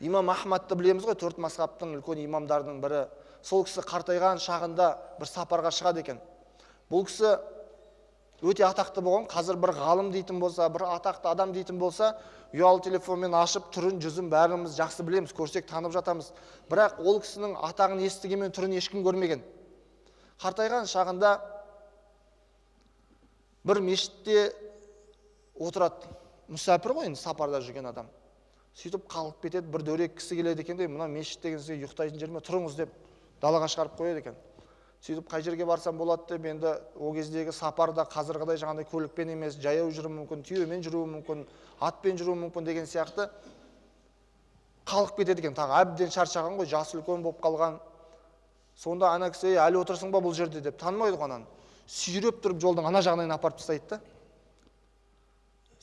Имам Ахмадты білеміз ғой, 4 мазхабтың үлкен имамдарының бірі. Сол кісі қартайған шағында бір сапарға шығады екен. Бұл кісі өте атақты болған. Қазір бір ғалым дейтін болса, бір атақты адам дейтін болса, ұялы телефонмен ашып, түрін, жүзін бәріміз жақсы білеміз, көрсек танып жатамыз. Бірақ ол кісінің атағын естігенмен түрін ешкім көрмеген. Қартайған шағында бір мешітте отырады. Мүсәпір ғой енді, сапарда жүрген адам. Сөйтіп қалып кетеді, бір дөрекі кісі келеді екен де, мына мешіт деген сізге ұйықтайтын жер ме, тұрыңыз деп далаға шығарып қояды екен. Сөйтіп қай жерге барсам болады деп, енді ол кездегі сапарда қазіргідей жаңағыдай көлікпен емес, жаяу жүруі мүмкін, түйемен жүруі мүмкін, атпен жүруі мүмкін деген сияқты қалып кетеді екен. Тағы әбден шаршаған ғой, жасы үлкен болып қалған. Сонда ана кісі, ей, әлі отырсың ба бұл жерде деп танымайды ғой ананы. Сүйреп тұрып жолдың ана жағынан апарып тастайды да.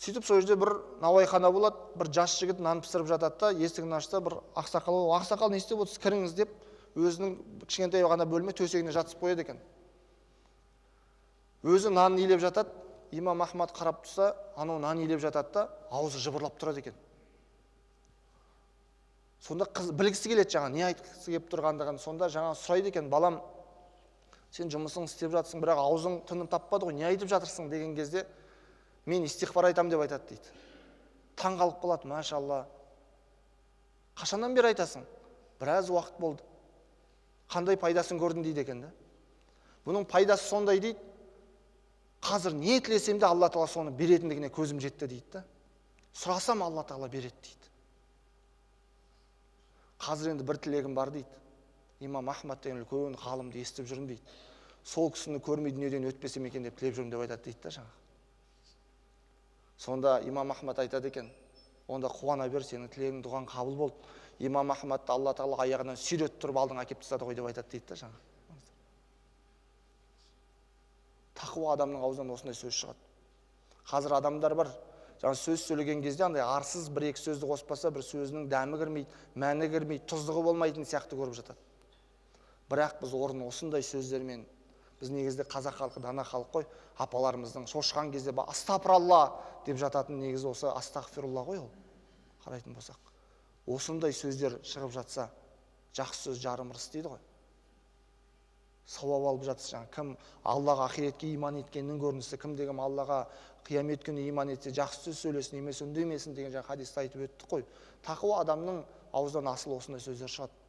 Сөйтіп сол жерде бір науайхана болады, бір жас жігіт нан пісіріп жатады да, есігін ашса бір ақсақал, ақсақал не істеп отырсыз, кіріңіз деп өзінің кішкентай ғана бөлме төсегіне жатқызып қояды екен. Өзі нанын илеп жатады, имам Ахмад қарап тұрса, анау нан илеп жатады да, аузы жыбырлап тұрады екен. Сонда қыз білгісі келеді жаңа, не айтқысы келіп тұрғандығын. Сонда жаңа сұрайды екен, балам, сен жұмысың істеп жатсың, бірақ аузың тыным таппады ғой, не айтып жатырсың деген кезде, мен истиғфар айтам деп айтады дейді. Таң қалып қалады, машалла. Қашаннан бері айтасың? Біраз уақыт болды. Қандай пайдасын көрдің дейді екен да. Бұның пайдасы сондай дейді. Қазір не тілесем де Алла тағала соны беретіндігіне көзім жетті дейді да. Сұрасам Алла тағала береді дейді. Қазір енді бір тілегім бар дейді. Имам Ахмад деген үлкен ғалымды естіп жүрмін дейді. Сол кісіні көрмей дүниеден өтпесем екен деп тілеп жүрмін деп айтады дейді да жаңағы. Сонда имам Ахмад айтады екен, онда қуана бер, сенің тілегің, дұғаң қабыл болды. Имам Ахмадты Алла тағала аяғынан сүйретіп тұрып алдыңа әкеліп тастады ғой деп айтады дейді да жаңағы. Тақуа адамның аузынан осындай сөз шығады. Қазір адамдар бар, жаңа сөз сөйлеген кезде андай арсыз бір-екі сөзді қоспаса, бір сөзінің дәмі кірмейді, мәні кірмейді, тұздығы болмайтын сияқты көріп жатады. Бірақ біз орын осындай сөздермен, біз негізінде қазақ халқы дана халық қой, апаларымыздың шошыған кезде астапыралла деп жататын негізі осы астағфирулла ғой ол. Қарайтын болсақ, осындай сөздер шығып жатса, жақсы сөз жарым ырыс дейді ғой. Сауап алып жатса, жаңа кім Аллаға, ақиретке иман еткеннің көрінісі, кім деген Аллаға қиямет күні иман етсе, жақсы сөз сөйлесін, немесе үндемесін деген жаңа хадисті айтып өттік қой. Тақуа адамның аузынан асыл осындай сөздер шығады.